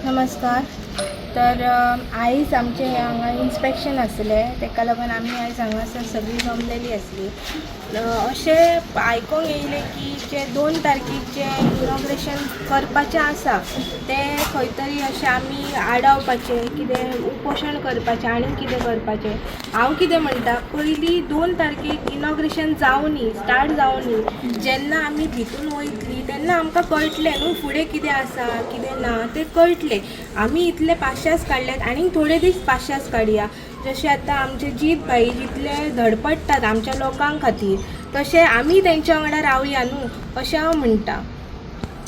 नमस्कार. तर आयज आमचें हांगा इन्स्पेक्शन आसलें, ताका लागून आमी आयज हांगासर सगळीं जमलेली आसली. अशें आयकोंक येयलें की जे 2 तारखेक जें इनॉग्रेशन करपाचें आसा, तें खंय तरी अशें आमी आडावपाचें, कितें उपोशण करपाचें आनी कितें करपाचें. हांव कितें म्हणटा, पयलीं 2 तारखेक इनॉग्रेशन जावनी, स्टार्ट जावनी. जेन्ना आमी भितून वयतली तेन्ना आमकां कळटलें न्हू फुडें कितें आसा, कितें ना तें कळटलें. आमी इतले पाशास काडल्यात, आनीक थोडे दीस पाशास काडया. जशें आतां आमचे जीत भाई जितले धडपडटात आमच्या लोकां खातीर, तशें आमी तेंच्या वांगडा रावया न्हू, अशें हांव म्हणटा.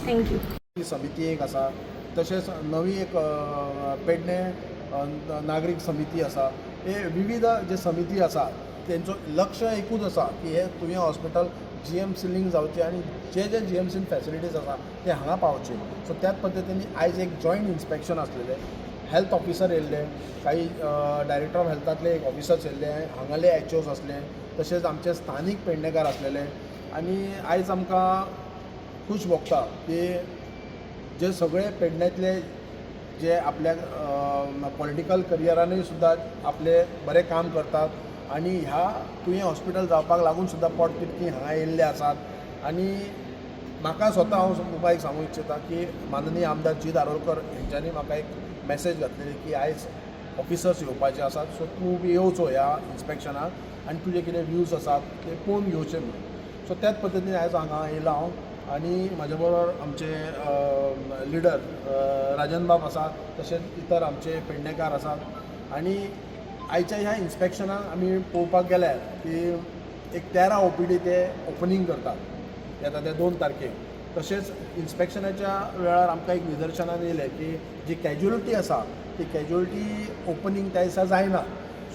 Thank you. ही समिती एक आसा, तशेंच नवी एक पेडणे नागरीक समिती आसा. हे विविध जे समिती आसा, तेंचो लक्ष एकूच आसा की हे तुयें हॉस्पिटल जीएमसी लिंक जावचें आनी जे जे जीएमसीन फॅसिलिटीज आसा ते हांगा पावचे. सो त्याच पद्दतीन आयज एक जॉयंट इन्स्पेक्शन आसलेलें. हेल्थ ऑफिसर येयल्ले, काही डायरेक्टर ऑफ हेल्थांतले एक ऑफिसर्स येयल्ले, हांगाले एचओज आसले, तशेंच आमचे स्थानीक पेडणेकार आसलेले. आनी आयज आमकां खूश भोगता की जे सगळे पेडण्यांतले जे आपल्या पॉलिटिकल करियरानूय सुद्दां आपले बरें काम करतात आनी ह्या तुयें हॉस्पिटल जावपाक लागून सुद्दां पोटतिडकी हांगा येयल्ले आसात. आनी म्हाका स्वता हांव तुमकां एक सांगूंक इच्छिता की माननीय आमदार जीत आरोलकर हेंच्यांनी म्हाका एक मॅसेज घातलेली की आयज ऑफिसर्स येवपाचे आसात, सो तूं बी येवचो ह्या इन्स्पेक्शनाक आनी तुजे कितें व्यूज आसात ते पळोवन घेवचे म्हणून. सो त्याच पद्दतीन आयज हांगा येयला हांव आनी म्हाज्या बरोबर आमचे लिडर राजन बाब आसा, तशेंच इतर आमचे पेडणेकार आसात. आनी आयच्या ह्या इन्स्पेक्शनाक आमी पळोवपाक गेल्यार की एक 13 ओपीडी ते ओपनींग करतात येता त्या 2 तारखेक. तशेंच इन्स्पेक्शनाच्या वेळार आमकां एक निदर्शनान येयलें की जी कॅज्युअलिटी आसा, ती कॅज्युअलिटी ओपनींग त्या दिसा जायना.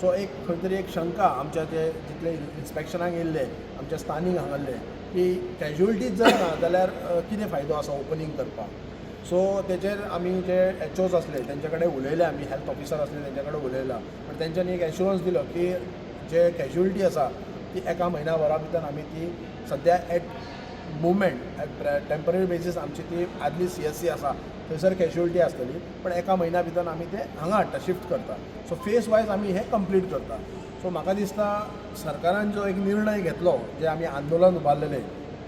सो एक खंय तरी एक शंका आमच्या जे जितले इन्स्पेक्शनाक येयल्ले आमच्या स्थानीक हांगासरले की कॅज्युअलिटीज जर ना जाल्यार कितें फायदो आसा ओपनींग करपाक? सो तेचेर आमी जे एचओज आसले तेंच्या कडेन उलयले, आमी हेल्थ ऑफिसर आसले तेंच्या कडेन उलयला, पण तेंच्यांनी एक एश्युरन्स दिलो की जे कॅज्युअलिटी आसा ती एका म्हयन्या भरा भितर आमी ती सद्या at moment at temporary basis आमची ती आदली सीएचसी आसा थंयसर कॅज्युअलिटी आसतली, पण एका म्हयन्या भितर आमी ते हांगा हाडटा, शिफ्ट करता. सो फेज वायज आमी हें कंप्लीट करता. सो म्हाका दिसता सरकारान जो एक निर्णय घेतलो, जे आमी आंदोलन उबारलेलें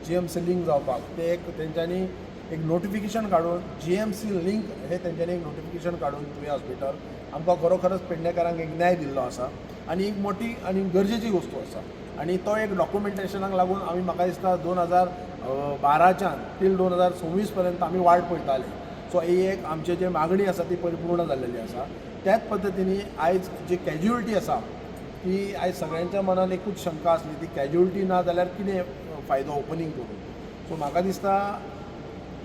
जीएमसी लिंक जावपाक, ते एक तेंच्यांनी एक नोटिफिकेशन काडून जीएमसी लिंक हे तेंच्यांनी एक नोटिफिकेशन काडून तुयें हॉस्पिटल आमकां खरोखरच पेडणेकारांक एक न्याय दिल्लो आसा आनी एक मोठी आनी गरजेची वस्तू आसा. आनी तो एक डॉक्युमेंटेशनाक लागून आमी म्हाका दिसता 2012च्यान टील 2026 पर्यंत आमी वाट पळयताले. सो ही एक आमची जी मागणी आसा ती परिपूर्ण जाल्लेली आसा. त्याच पद्दतीन आयज जी कॅज्युअलिटी आसा ती आयज सगळ्यांच्या मनान एकूच शंका आसली, ती कॅज्युअलिटी ना जाल्यार कितें फायदो ओपनींग करून? सो म्हाका दिसता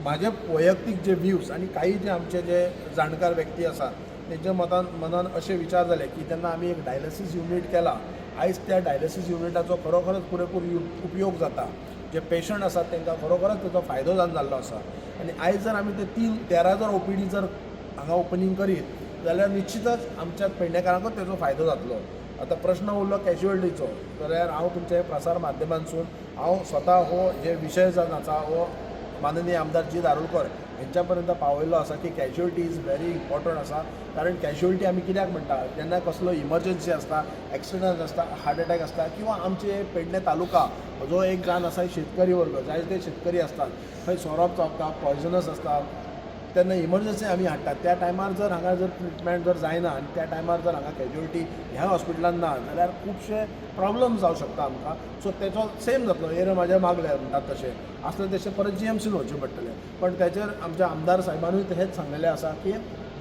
म्हाजे वैयक्तीक जे व्यूज आनी काही जे आमचे जे जाणकार व्यक्ती आसात तेंच्या मतान मनान अशे विचार जाले की जेन्ना आमी एक डायलिसीस युनीट केला, आयज त्या डायलिसीस युनिटाचो खरोखरच पुरेपूर उपयोग जाता. जे पेशंट आसात तांकां खरोखरच तेचो फायदो जावन जाल्लो आसा. आनी आयज जर आमी ते तीन 13 जर ओपीडी जर हांगा ओपनींग करीत जाल्यार निश्चितच आमच्या पेडणेकारांकूच तेचो फायदो जातलो. आतां प्रश्न उरलो कॅज्युअलिटीचो, जाल्यार हांव तुमच्या प्रसार माध्यमांतसून हांव स्वता हो जे विशय जावन आसा हो माननीय आमदार जीत आरोलकर हेंच्या पर्यंत पावयल्लो आसा की कॅज्युअलिटी is very important आसा. कारण कॅज्युअलिटी आमी कित्याक म्हणटा? जेन्ना कसलो इमर्जन्सी आसता, एक्सिडंट आसता, हार्ट अटॅक आसता किंवा आमचे पेडणे तालुका जो एक जावन आसा शेतकरी वर्ग, जायते शेतकरी आसतात, थंय सोरोप चावता, पॉयजनस आसता, तेन्ना इमर्जन्सी आमी हाडटात. त्या टायमार जर हांगा जर ट्रिटमेंट जर जायना आनी त्या टायमार जर हांगा कॅज्युअलिटी ह्या हॉस्पिटलान ना जाल्यार खुबशे प्रॉब्लम जावं शकता आमकां. सो तेचो सेम जातलो, येरे म्हाज्या मागले म्हणटात तशें आसलें, तशें परत जीएमसीन वचचें पडटलें. पण तेचेर आमच्या आमदार साहेबानूय हेंच सांगलेलें आसा की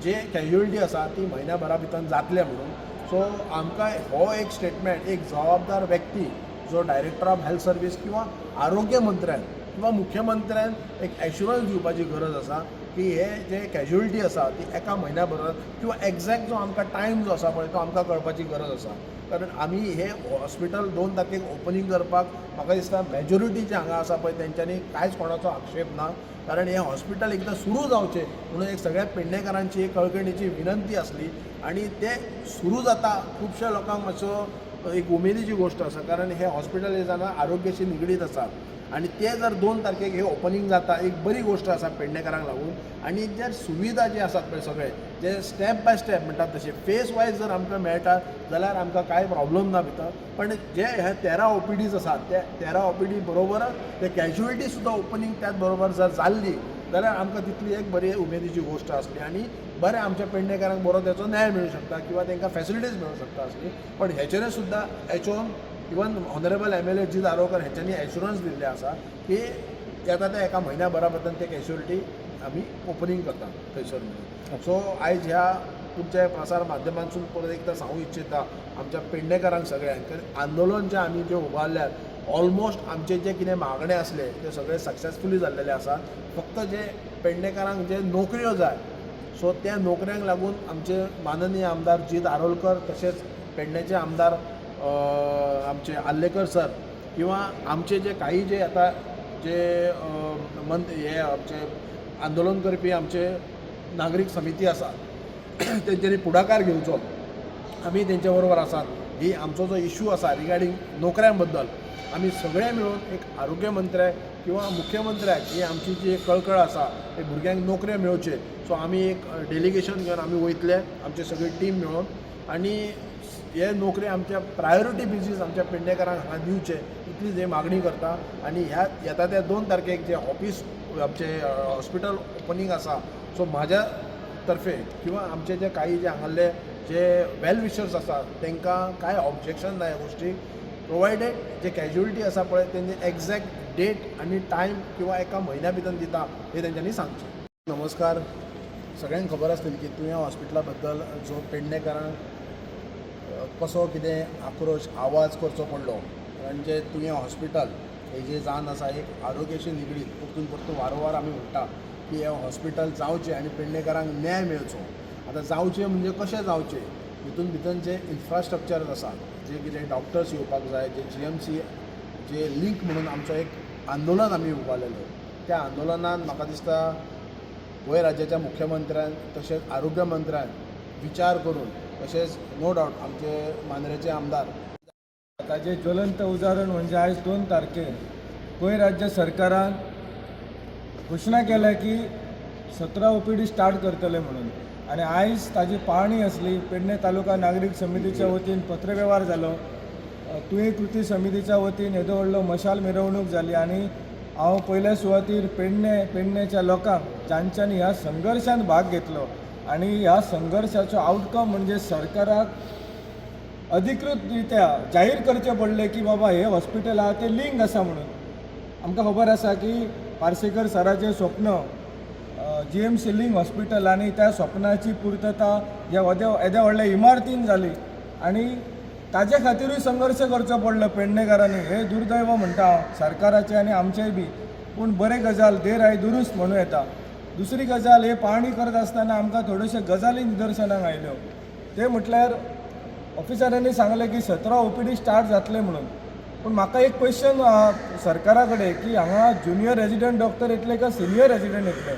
जे कॅज्युअलिटी आसा ती म्हयन्या भरा भितर जातलें म्हणून. सो आमकां हो एक स्टेटमेंट एक जबाबदार व्यक्ती जो डायरेक्टर ऑफ हेल्थ सर्वीस किंवा आरोग्य मंत्र्यान किंवा मुख्यमंत्र्यान एक एश्युरन्स दिवपाची गरज आसा की हे जे कॅज्युअलिटी आसा ती एका म्हयन्या भरात किंवा एग्जॅक्ट जो आमकां टायम जो आसा पळय तो आमकां कळपाची गरज आसा. कारण आमी हे हॉस्पिटल 2 तारखेक ओपनींग करपाक म्हाका दिसता मेजॉरिटी जे हांगा आसा पळय तेंच्यांनी कांयच कोणाचो आक्षेप ना. कारण हें हॉस्पिटल एकदां सुरू जावचें म्हणून एक सगळ्या पेडणेकारांची एक कळकळीची विनंती आसली आनी तें सुरू जाता, खुबश्या लोकांक मातसो एक उमेदीची गोश्ट आसा. कारण हें हॉस्पिटल हें जाणा आरोग्याशी निगडीत आसा. आनी ते जर 2 तारखेक हे ओपनींग जाता, एक बरी गोश्ट आसा पेडणेकारांक लागून. आनी जे सुविधा जे आसात पळय, सगळे जे स्टेप बाय स्टेप म्हणटात तशे फेज वायज जर आमकां मेळटा जाल्यार आमकां कांय प्रॉब्लम ना भितर. पण जे हे 13 ओपीडीज आसात, ते 13 ओपीडी बरोबर ते कॅज्युअलिटी सुद्दां ओपनींग त्याच बरोबर जर जाल्ली जाल्यार आमकां तितली एक बरी उमेदीची गोश्ट आसली आनी बरें आमच्या पेडणेकारांक बरो तेचो न्याय मेळूं शकता किंवा तांकां फॅसिलिटीज मेळूं शकता आसली. पण हेचेर सुद्दां हेचोन इवन ऑनरेबल एमएलए जीत आरोलकर हेंच्यांनी एश्युरन्स दिल्लें आसा की येता त्या एका म्हयन्या भरा भितर ते कॅज्युअलिटी आमी ओपनींग करता थंयसर म्हणून. सो आयज ह्या तुमच्या प्रसार माध्यमांतसून परत एकदां सांगू इच्छिता आमच्या पेडणेकारांक सगळ्यांक, कारण आंदोलन जें आमी जें उबारल्यात, ऑलमोस्ट आमचे जे कितें मागणे आसले ते सगळे सक्सेसफुली जाल्लेले आसा. फक्त जे पेडणेकारांक जे नोकऱ्यो जाय, सो त्या नोकऱ्यांक लागून आमचे माननीय आमदार जीत आरोलकर, तशेंच पेडण्याचे आमदार आमचे आर्लेकर सर किंवा आमचे जे काही जे आता जे मंत हे आमचे आंदोलन करपी आमचे नागरीक समिती आसा, तेंच्यांनी फुडाकार घेवचो. आमी तेंच्या बरोबर आसात. ही आमचो जो इशू आसा रिगार्डींग नोकऱ्यां बद्दल, आमी सगळे मेळून एक आरोग्य मंत्र्याक किंवा मुख्यमंत्र्याक ही आमची जी एक कळकळ आसा, ते भुरग्यांक नोकऱ्यो मेळच्यो, सो आमी एक डेलिगेशन घेवन आमी वयतले, आमची सगळी टीम मेळून, आनी हे नोकरी आमच्या प्रायोरिटी बेजीस आमच्या पेडणेकारांक हांगा दिवचे, इतलीच ही मागणी करता. आनी ह्या येता त्या 2 तारखेक जे ऑफीस आमचे हॉस्पिटल ओपनींग आसा, सो म्हाज्या तर्फे किंवा आमचे जे काही जे हांगासरले जे वेल विशर्स आसा तांकां कांय ऑब्जेक्शन ना ह्या गोश्टीक, प्रोवायडेड जे कॅज्युअलिटी आसा पळय, तेंचे एग्जॅक्ट डेट आनी टायम किंवा एका म्हयन्या भितर दिता हे तेंच्यांनी सांगचें. नमस्कार. सगळ्यांक खबर आसतली की तुयें हॉस्पिटला बद्दल जो पेडणेकारांक कसो कितें आक्रोश आवाज करचो पडलो, कारण जे तुयें हॉस्पिटल हे जे जावन आसा एक आरोग्याशी निगडीत, परतून परतून वारंवार आमी म्हणटा की हें हॉस्पिटल जावचें आनी पेडणेकारांक न्याय मेळचो. आतां जावचें म्हणजे कशें जावचें? हितून भितर जे इन्फ्रास्ट्रक्चर आसा, जे कितें डॉक्टर्स येवपाक जाय, जे जीएमसी जे लिंक म्हणून आमचो एक आंदोलन आमी उबारलेलें, त्या आंदोलनान म्हाका दिसता गोंय राज्याच्या मुख्यमंत्र्यान तशेंच आरोग्य मंत्र्यान विचार करून, तशेंच नो डावट आमचे मांद्रेचे आमदार ताजें ज्वलंत उदाहरण म्हणजे आयज 2 तारखेर गोंय राज्य सरकारान घोशणा केल्या की 17 ओपीडी स्टार्ट करतले म्हणून आनी आयज ताजी पाळणी आसली. पेडणे तालुका नागरीक समितीच्या वतीन पत्रवेव्हार जालो, तुयें कृती समितीच्या वतीन येदो व्हडलो मशाल मिरवणूक जाली. आनी हांव पयल्या सुवातीर पेडणेच्या लोकांक, जांच्यांनी ह्या संघर्शांत भाग घेतलो आनी ह्या संघर्शाचो आवटकम म्हणजे सरकाराक अधिकृत रित्या जाहीर करचें पडलें की बाबा हे हॉस्पिटल आहा तें लिंक आसा म्हणून. आमकां खबर आसा की पार्सेकर सराचें स्वप्न जीएमसी लिंक हॉस्पिटल आनी त्या स्वप्नाची पुर्तता ह्या येद्या व्हडल्या इमारतीन जाली आनी ताजे खातिरूय संघर्श करचो पडलो पेडणेकारांनी. हें दुर्दैव म्हणटा हांव सरकाराचें आनी आमचेंय बी, पूण बरें गजाल, देर आय दुरुस्त म्हणूं येता. दुसरी गजाल, हे पाळणी करत आसतना आमकां थोड्योश्यो गजाली निदर्शनाक आयल्यो. ते म्हटल्यार ऑफिसरांनी सांगलें की 17 ओपीडी स्टार्ट जातले म्हणून, पूण म्हाका एक क्वेश्चन सरकारा कडेन की हांगा ज्युनियर रेजिडंट डॉक्टर येतले काय सिनियर रेजिडंट येतले?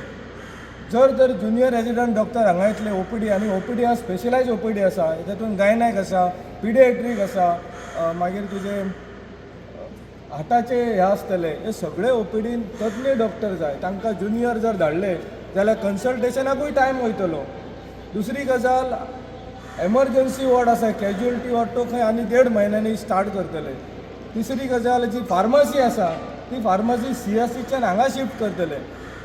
जर तर ज्युनियर रेजिडंट डॉक्टर हांगा येतले ओपीडी, आनी ओपीडी हा स्पेशलायज ओपीडी आसा, तातूंत गायनॅक आसा, पिडिएट्रीक आसा, मागीर तुजे हार्टाचे हे आसतले, हे सगळे ओपीडीन तज्ञ डॉक्टर जाय. तांकां ज्युनियर जर धाडले जाल्यार कन्सल्टेशनाकूय टायम वयतलो. दुसरी गजाल, एमरजन्सी वॉर्ड आसा, कॅज्युअलिटी वॉर्ड, तो खंय आनी देड म्हयन्यांनी स्टार्ट करतले. तिसरी गजाल, जी फार्मासी आसा ती फार्मासी सीएससीच्यान हांगा शिफ्ट करतले.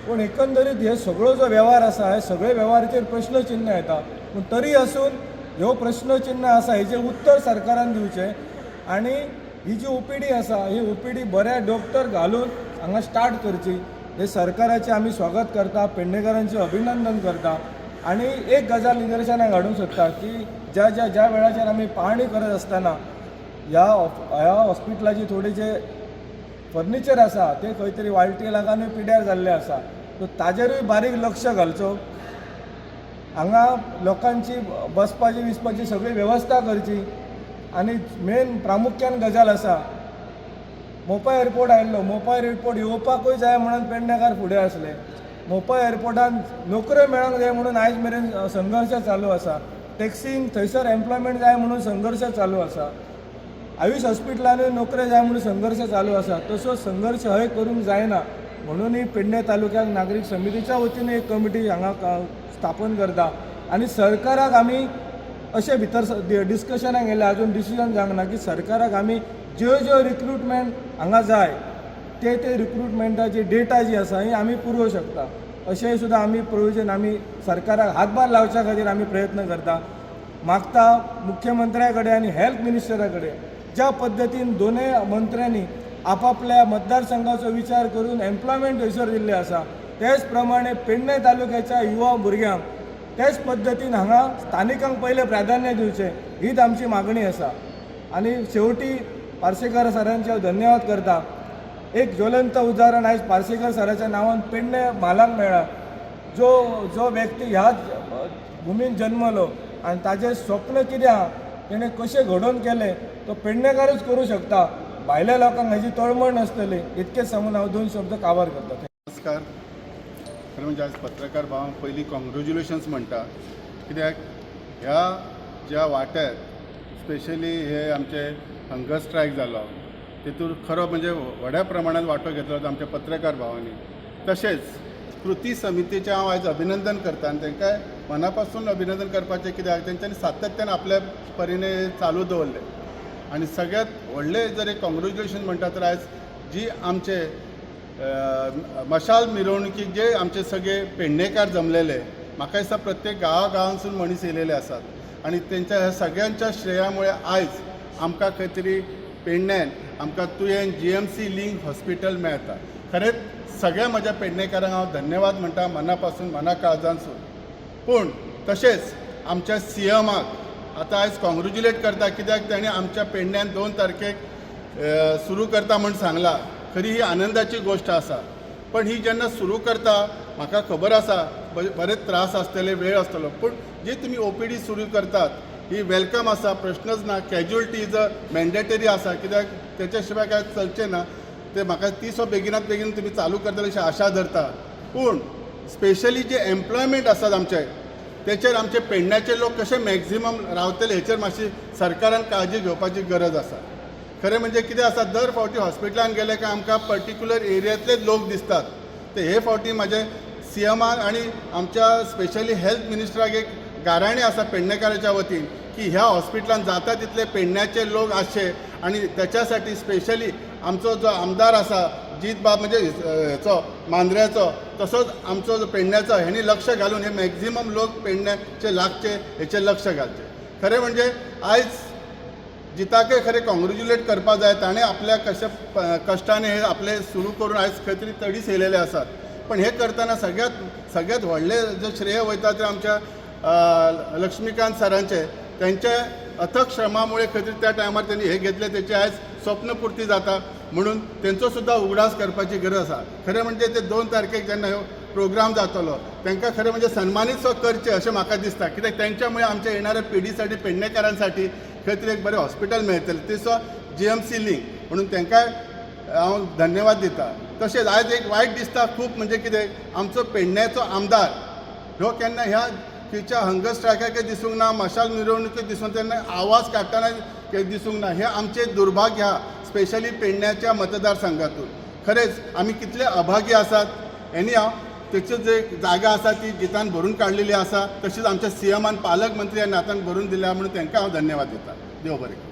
पूण एकंदरीत हे सगळो जो वेव्हार आसा, हे सगळे वेव्हाराचेर प्रश्नचिन्ह येता. पूण तरी आसून ह्यो प्रश्नचिन्ह आसा हेजें उत्तर सरकारान दिवचें आनी ही जी ओपीडी आसा ही ओपीडी बऱ्या डॉक्टर घालून हांगा स्टार्ट करची. हे सरकाराचें आमी स्वागत करता, पेडणेकारांचें अभिनंदन करता. आनी एक गजाल निदर्शनाक हाडूंक सोदता की ज्या ज्या ज्या वेळाचेर आमी पाहणी करत आसतना ह्या हॉस्पिटलाची थोडी जे फर्निचर आसा ते खंय तरी वाळटी लागानूय पिड्यार जाल्लें आसा, सो ताजेरूय बारीक लक्ष घालचो. हांगा लोकांची बसपाची विसपाची सगळी वेवस्था करची. आनी मेन प्रामुख्यान गजाल आसा, मोपा एअरपोर्ट आयिल्लो, मोपा एअरपोर्ट येवपाकूय जाय म्हणून पेडणेकार फुडें आसले. मोपा एअरपोर्टान नोकऱ्यो मेळोंक जाय म्हणून आयज मेरेन संघर्श चालू आसा. टॅक्सींक थंयसर एम्प्लॉयमेंट जाय म्हणून संघर्श चालू आसा. आयुश हॉस्पिटलानूय नोकऱ्यो जाय म्हणून संघर्श चालू आसा. तसो संघर्श हय करूंक जायना म्हणूनय पेडणे तालुक्याक नागरीक समितीच्या वतीन एक कमिटी हांगा स्थापन करता आनी सरकाराक आमी अशें भितर डिस्कशनाक गेले, अजून डिसिजन जावंक ना की सरकाराक आमी ज्यो ज्यो रिक्रुटमेंट हांगा जाय ते ते रिक्रुटमेंटाची डेटा जी आसा ही आमी पुरोवंक शकता, अशेंय सुद्दां आमी प्रोविजन आमी सरकाराक हातभार लावच्या खातीर आमी प्रयत्न करता. मागता मुख्यमंत्र्या कडेन आनी हेल्थ मिनिस्टरा कडेन, ज्या पद्दतीन दोनूय मंत्र्यांनी आपापल्या मतदारसंघाचो विचार करून एम्प्लॉयमेंट थंयसर दिल्लें आसा, तेच प्रमाणे पेडणे तालुक्याच्या युवा भुरग्यांक तेच पद्दतीन हांगा स्थानिकांक पयलें प्राधान्य दिवचें हीच आमची मागणी आसा. आनी शेवटी पार्सेकर सरांचे हांव धन्यवाद करता. एक ज्वलंत उदाहरण आयज पार्सेकर सराच्या नांवान पेडणे म्हालाक मेळ्ळा. जो जो व्यक्ती ह्याच भुमीन जन्मलो आनी ताजें स्वप्न कितें आहा तेणें कशें घडोवन केलें तो पेडणेकारूच करूं शकता, भायल्या लोकांक हेजी तळमळ नासतली. इतकें सांगून हांव दोन शब्द काबार करता. नमस्कार. खरें म्हणजे आज पत्रकार भावांक पयलीं कॉंग्रेच्युलेशन्स म्हणटा, कित्याक ह्या ज्या वाट्यार स्पेशली हे आमचे हंगर स्ट्रायक जालो तेतूर खरो म्हणजे व्हड्या प्रमाणात वांटो घेतलो तो आमच्या पत्रकार भावांनी. तशेंच कृती समितीचें हांव आयज अभिनंदन करता आनी तांकां मना पासून अभिनंदन करपाचें, कित्याक तेंच्यांनी सातत्यान आपल्या परीने चालू दवरलें. आनी सगळ्यांत व्हडलें जर एक कॉंग्रेच्युलेशन म्हणटा तर आयज जी आमचे मशाल मिरवणुकीक जे आमचे सगळे पेडणेकार जमलेले, म्हाका दिसता प्रत्येक गांवा गांवांसून मनीस येयलेले आसात आनी तेंच्या ह्या सगळ्यांच्या श्रेयामुळे आयज आमकां खंय तरी पेडण्यान आमकां तुयेन जीएमसी लिंक हॉस्पिटल मेळटा. खरेंच सगळ्या म्हज्या पेडणेकारांक हांव धन्यवाद म्हणटा मना पासून, मना काळजांसून. पूण तशेंच आमच्या सीएमाक आतां आयज कॉंग्रेच्युलेट करता, कित्याक ताणें आमच्या पेडण्यान 2 तारखेक सुरू करता म्हूण सांगलां. खरी ही आनंदाची गोश्ट आसा, पण ही जेन्ना सुरू करता म्हाका खबर आसा बरेच त्रास आसतले, वेळ आसतलो, पूण जी तुमी ओपीडी सुरू करतात ही welcome आसा, प्रश्नच ना. कॅज्युअलिटी is a mandatory आसा, कित्याक तेच्या शिवाय काय चलचें ना. ते म्हाका ती सो बेगिनात बेगीन तुमी चालू करतले अशी आशा धरता. पूण स्पेशली जे एम्प्लॉयमेंट आसात आमचे तेचेर आमचे पेडण्याचे लोक कशे मॅक्झिमम रावतले हेचेर मातशी सरकारान काळजी घेवपाची गरज आसा. खरें म्हणजे कितें आसा, दर फावटी हॉस्पिटलान गेले काय आमकां पर्टिक्युलर एरियांतलेच लोक दिसतात. ते हे फावटी म्हाजे सीएमान आनी आमच्या स्पेशली हेल्थ मिनिस्टराक एक गाराणें आसा पेडणेकाराच्या वतीन की ह्या हॉस्पिटलान जाता तितले पेडण्याचे लोक आसचे आनी त्याच्या साठी स्पेशली आमचो जो आमदार आसा जीत बाब म्हणजे हेचो मांद्र्याचो, तसोच आमचो जो पेडण्याचो, हेणी लक्ष घालून हे मॅक्झिमम लोक पेडण्याचे लागचे हेचेर लक्ष घालचे. खरें म्हणजे आयज जिताकय खरें कॉंग्रेच्युलेट करपा जाय, ताणें आपल्या कशा कश्टाने हे आपले सुरू करून आयज खंय तरी तडीस येयलेले आसात. पण हे करतना सगळ्यात सगळ्यात व्हडलें जे श्रेय वयता तें आमच्या लक्ष्मीकांत सरांचे. त्यांच्या अथक श्रमामुळे खंय तरी त्या टायमार त्यांनी हे घेतले, तेचे आयज स्वप्नपूर्ती जाता म्हणून तेंचो सुद्दां उगडास करपाची गरज आसा. खरें म्हणजे ते 2 तारखेक जेन्ना ह्यो प्रोग्राम जातलो तांकां खरें म्हणजे सन्मानीत सो करचें अशें म्हाका दिसता, कित्याक तेंच्यामुळे आमच्या येणाऱ्या पिढीसाठी पेडणेकारांसाठी खंय तरी एक बरें हॉस्पिटल मेळटलें, ती सो जीएमसी लिंक, म्हणून तांकां हांव धन्यवाद दिता. तशेंच आयज एक वायट दिसता खूब म्हणजे कितें, आमचो पेडण्याचो आमदार ह्यो केन्ना ह्या खंयच्या हंगर स्ट्रायकाक दिसूंक ना, मशाल मिरवणुकेक दिसूंक, तेन्ना आवाज काडटना दिसूंक ना. हें आमचें दुर्भाग्य आहा स्पेशली पेडण्याच्या मतदारसंघातून. खरेंच आमी कितले अभागी आसात. एनी हांव तेच्यो जे जागा आसा ती जितान भरून काडलेली आसा, तशीच आमच्या सीएमान पालकमंत्री ह्या नात्यान भरून दिल्या म्हणून तांकां हांव धन्यवाद दिता. देव बरें करूं.